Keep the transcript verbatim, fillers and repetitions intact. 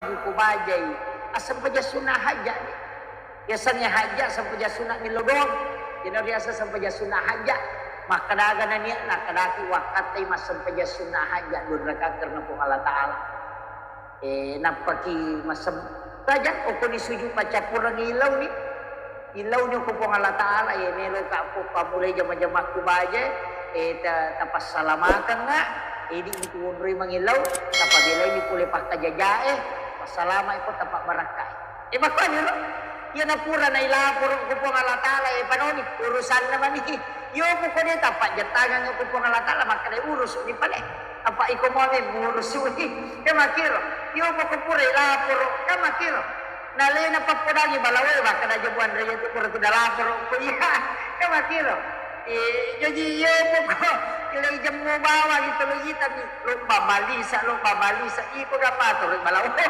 Ko bajai, assempajang sunna hajja. Biasanya hajja sempajang sunna millau doang. Jadi biasa sempajang sunna hajja. Makkadaga nania, nakkadaki wakkattai massempajang sunna hajja dua rakaat karena Puang Allah Ta'ala. Eh, nappaki massem-, saja okoni sujud paccappureng ilau ni. Ilau ni ko Puang Allah Ta'ala, eh, melo ka pammulai jama-jamakku baje, eh, ta-, tapassalamakeng nga, eh, di itu wonroi mangilau, tapabelai pole pakkajajae, passalama ko tapabbarakkai. Eh, makkuani ro, iya napura nailaporo ko Puang Allah Ta'ala, eh, panoni, urusanna mani. Yo pokoknya tapajjattangeng ko Puang Allah Ta'ala, makkada urus ni pale. Apa iko mau murusuhi? Kan makkiro. Yo poko pura laporo, kan makkiro. Nalena pappodangi balawe, makkada aja buan raya tu pura tu laporo ko iya. Kan makkiro. Eh, jadi yo poko ilai jemmu bawang itu lagi tapi lomba malisa, lomba malisa, iko gak patur balawe.